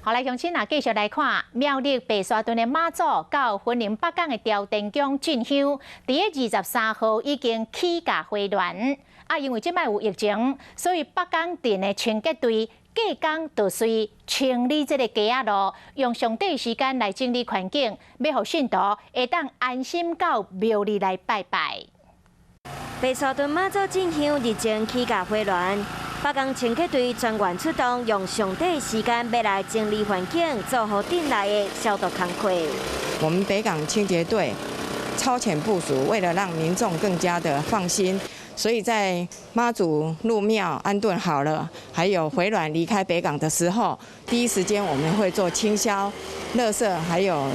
好來，鄉親啊，繼續來看苗栗白沙屯的媽祖到雲林北港的朝天宮進香，佇23號已經起駕回鑾。啊，因為這擺有疫情，所以北港鎮的清潔隊隔工就隨清理這个街仔路，用上短時間來整理環境，欲予信徒會當安心到廟裡來拜拜。白沙屯媽祖進香日前起駕回鑾，北港清潔隊專員出動，用上短時間欲來整理環境，做好鎮內的消毒工課。我們北港清潔隊超前部署，為了讓民眾更加的放心，所以在媽祖入廟安頓好了，還有回鑾離開北港的時候，第一時間我們會做清消、垃圾，還有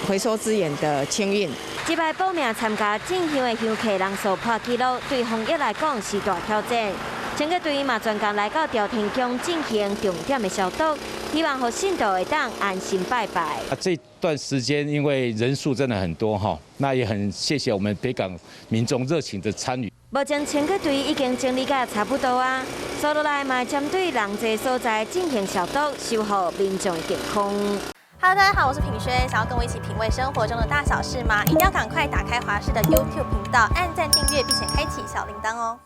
回收資源的清運。這擺報名參加進香的香客人數破紀錄，對防疫來講是大挑戰。清潔隊嘛專工來到朝天宮進行重點的消毒，希望予信徒會當安心拜拜。啊，這段時間因為人數真的很多哈，那也很謝謝我們北港民眾熱情的參與。目前清潔隊已經整理甲差不多啊，接落來嘛針對人濟所在進行消毒，守護民眾的健康。 Hello，大家好，我是品軒，想要跟我一起品味生活中的大小事嗎？一定要趕快打開華視的 YouTube 頻道，按讚訂閱，並且開啟小鈴鐺哦。